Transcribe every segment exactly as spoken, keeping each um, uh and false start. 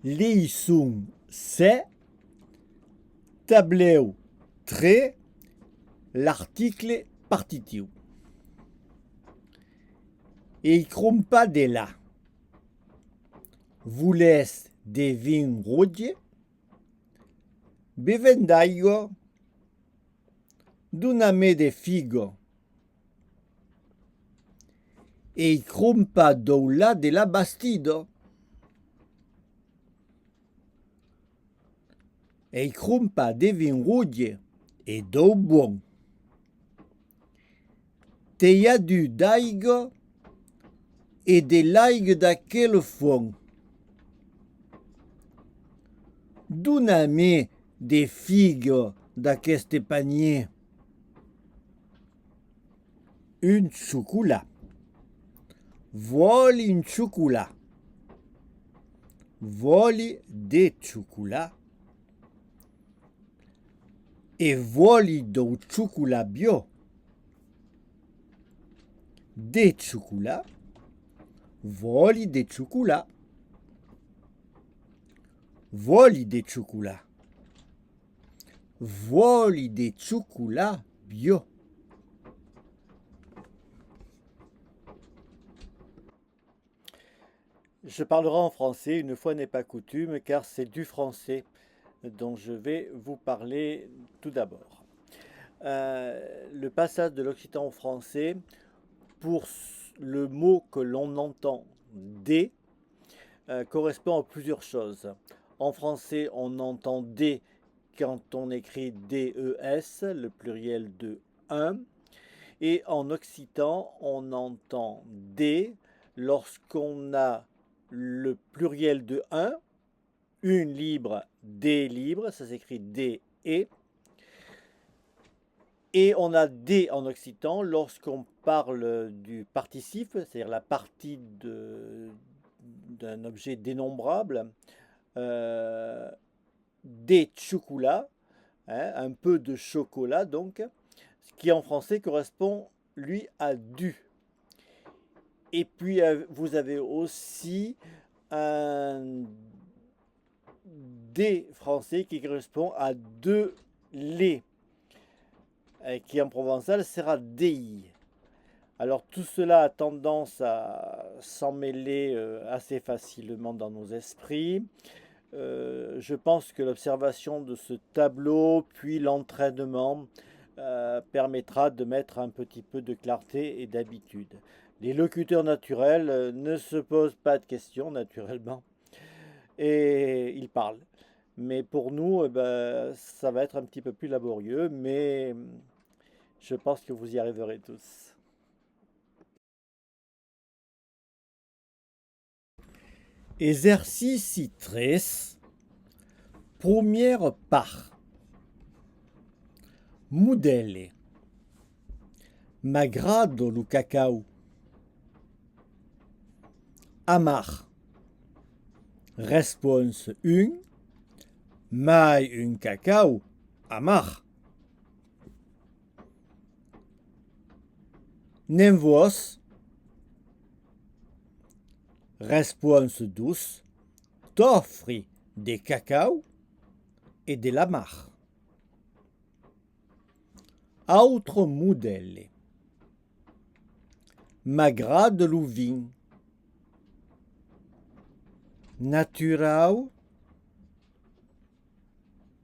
Leiçon sèt, tablèu tres, l'article partitiu. Ai crompat de lach. Volètz de vin roge? Bevèm d'aiga. Dona-me de figas. Ai crompat dau lach de la Bastida. Ai crompat de vin roge e dau bon. T'ai adut d'aiga e de l'aiga d'aquela font. Dona-me de figas d'aqueste panièr. Un chocolat. Vòli un chocolat. Vòli de chocolat. E vòli dau chocolat biò. De chocolat. Vòli de chocolat. Vòli de chocolat. Vòli de chocolat biò. Je parlerai en français, une fois n'est pas coutume, car c'est du français dont je vais vous parler tout d'abord. Euh, le passage de l'occitan au français, pour s- le mot que l'on entend, des, euh, correspond à plusieurs choses. En français, on entend des quand on écrit D E S, le pluriel de un. Et en occitan, on entend des lorsqu'on a le pluriel de un, un libre, des libres, ça s'écrit D E. Et on a des en occitan lorsqu'on parle du participe, c'est-à-dire la partie de, d'un objet dénombrable. Euh, de chocolat, hein, un peu de chocolat donc, qui en français correspond, lui, à du. Et puis, euh, vous avez aussi un des français qui correspond à de lait, euh, qui en provençal sera dei. Alors tout cela a tendance à s'emmêler, euh, assez facilement dans nos esprits. Euh, je pense que l'observation de ce tableau, puis l'entraînement, euh, permettra de mettre un petit peu de clarté et d'habitude. Les locuteurs naturels, euh, ne se posent pas de questions, naturellement, et ils parlent. Mais pour nous, eh ben, ça va être un petit peu plus laborieux, mais je pense que vous y arriverez tous. Exercici tres, premiera part. Modèle. M'agrada lo cacau. Amar. Responsa un. Mai un cacau amar. Ne'n vòs? Responsa dos. T'òfri de cacau e de l'amar. Autre modèle. M'agrada lo vin. Naturau.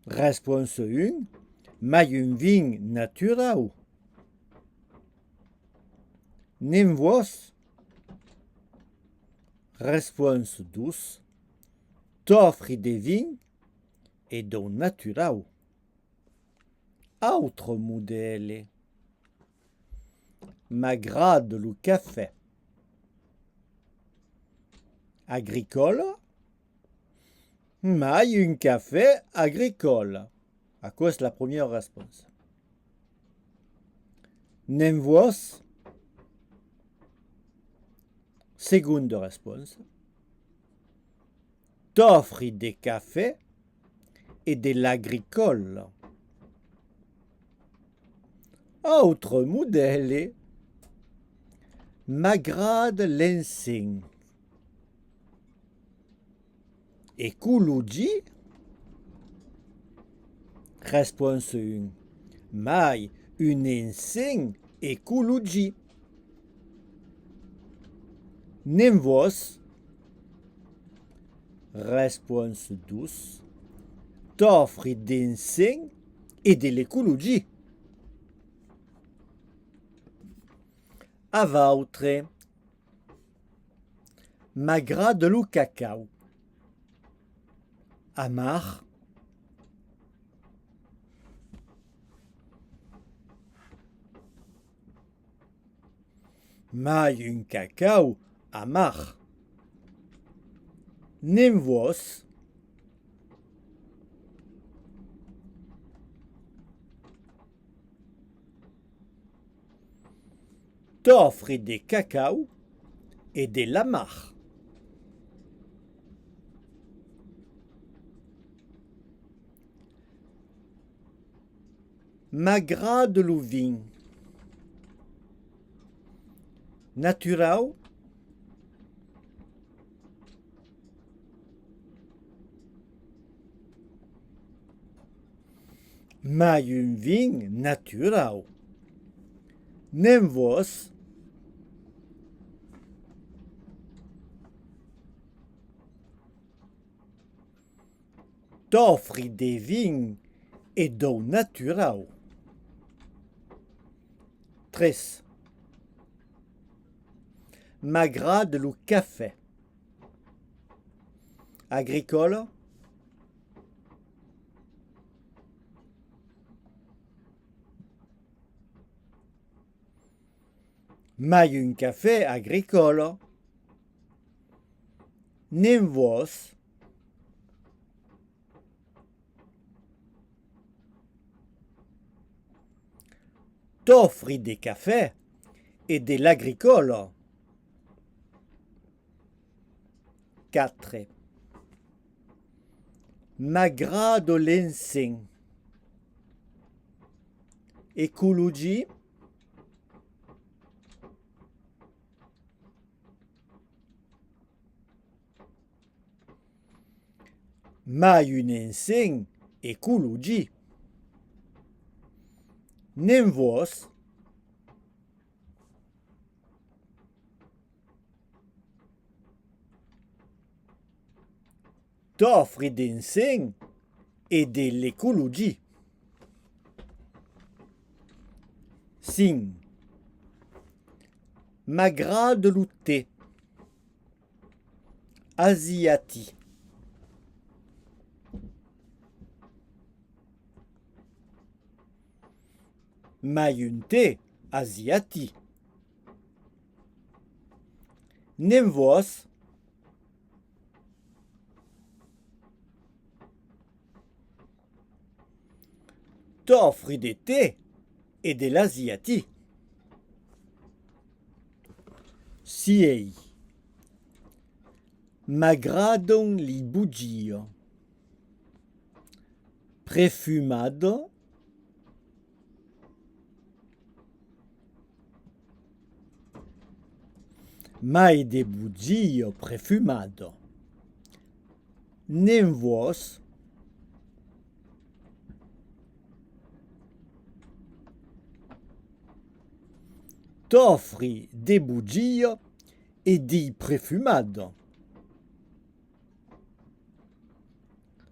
Responsa un. Mai un vin naturau. Ne'n vòs? Responsa dos. T'òfri de vin e dau naturau. Autre modèle. M'agrada lo cafè. Agricòla? Mai un cafè agricòla. Aquò es la premiera responsa. Ne'n vòs? Segonda responsa. T'òfri de cafè e de l'agricòla. Autre modèle. M'agrada l'encens. ecologic? Responsa un. Mai un encens ecologic. Ne'n vòs? Responsa dos. T'òfri d'encens e de l'ecologic. A vautre. M'agrada lo cacau. Amar. Mai un cacau amar. Ne'n vòs? T'òfri de cacau e de l'amar. M'agrada lo vin. Naturau. Mai un vin naturau. Ne'n vòs? T'òfri de vin e dau naturau. Tres. M'agrada lo cafè. Agricòla. Mai un cafè agricòla. Ne'n vòs? T'òfri de cafè e de l'agricòla. Quatre. M'agrada l'encens. Ecologic. Mai un encens ecologic. Ne'n vòs? T'òfri d'encens e de l'ecologic. Cinc. M'agrada lo te. Asiatic. Mai un te asiatic. Ne'n vòs? T'òfri de te e de l'asiatic. Sièis. M'agradan li bogias. Prefumada. Mai de bogias prefumadas. Ne'n vòs? T'òfri de bogias e dei prefumadas.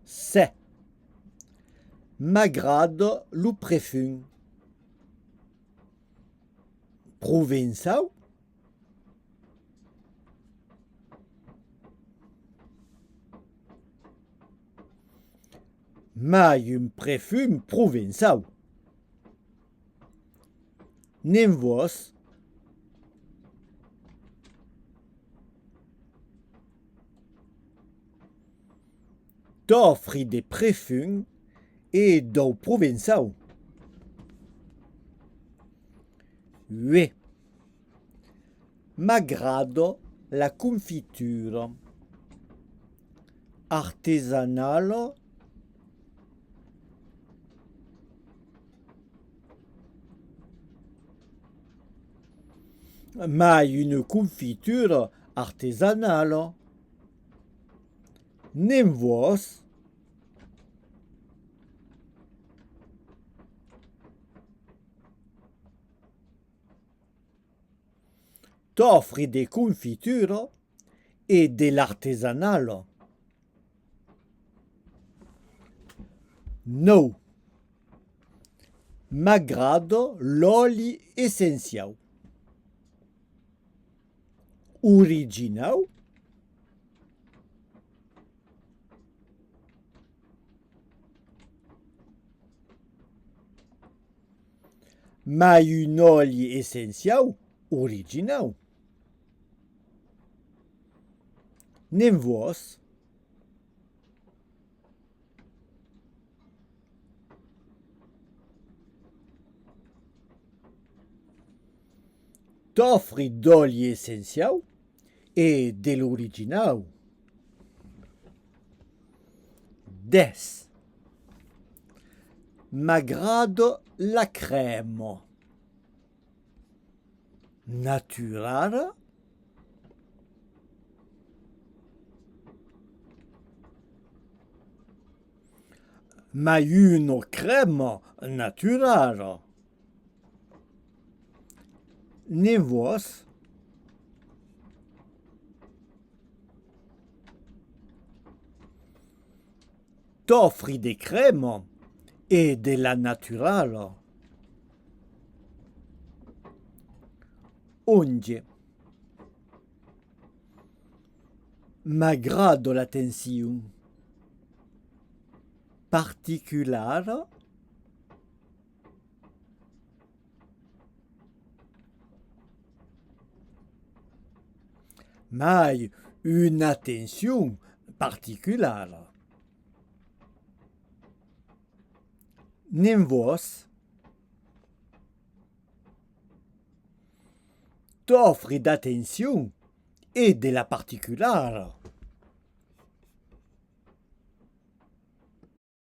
Sèt. M'agrada lo prefum. Provençau? Mai un prefum provençau. Ne'n vòs? T'òfri de prefum e dau provençau. Uèch. M'agrada la confitura. Artesanala. Mai una confitura artesanala. Ne'n vòs? T'òfri de confitura e de l'artesanala. Nòu. M'agrada l'òli essenciau. Originau. Mai un òli essenciau originau. Ne'n vòs? T'òfri d'òli essenciau e de l'originau. Dètz. M'agrada la crèma. Naturala. Mai una crèma naturala. Ne'n vòs? T'òfri de crèma e de la naturala. Onze. M'agrada l'atencion particulara. Mai una atencion particulara. Ne'n vòs? T'òfri d'atencion e de la particulara.